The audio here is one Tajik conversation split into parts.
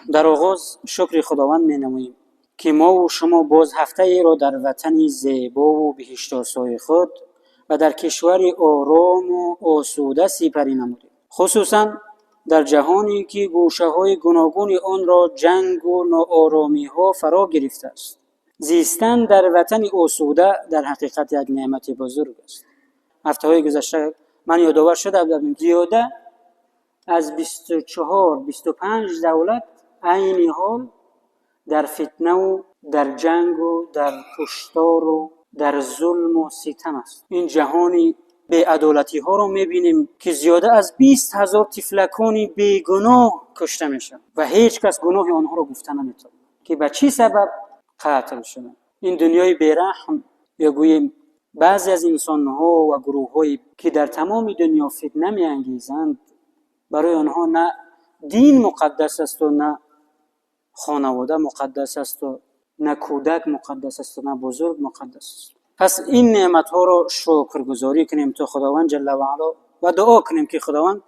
Дар оғоз шукри Худованд менамоем, ки мову шумо боз ҳафтаеро дар ватани зебову биҳиштосои худ ва дар кишвари орому осуда сипарӣ намудем, хусусан дар ҷаҳоне, ки гӯшаҳои гуногуни онро ҷангу нооромиҳо фаро гирифтааст. Зистан дар ватани осуда дар ҳақиқат як неъмати бузург аст. Ҳафтаҳои гузашта ман ёдовар шуда будам, зиёда аз 24, 25 давлат айни ҳол дар фитнаву дар ҷангу дар куштору дар зулму ситам аст. Ин ҷаҳони беадолатиҳоро мебинем, ки зиёда аз 20 000 тифлакони бегуноҳ кушта мешаванд ва ҳеҷ кас гуноҳи онҳоро гуфта наметавонад, ки ба чӣ сабаб қатл шуданд. Ин дунёи бераҳм ё гӯем баъзе аз инсонҳо ва гурӯҳҳое, ки дар тамоми дунё фитна меангезанд, барои онҳо на дин муқаддас асту, на хонавода муқаддас асту, на кӯдак муқаддас асту, на бузург муқаддас аст. Пас ин неъматҳоро шукргузорӣ кунем то Худованд ҷалла ваало ва дуо кунем, ки Худованд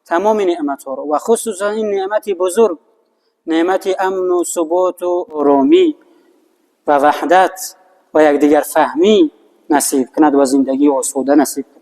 тамоми неъматҳоро ва хусусан ин неъмати бузург, неъмати амну суботу оромӣ ва ваҳдат ва якдигарфаҳмӣ насиб кунад ва зиндагии осуда насиб кунад.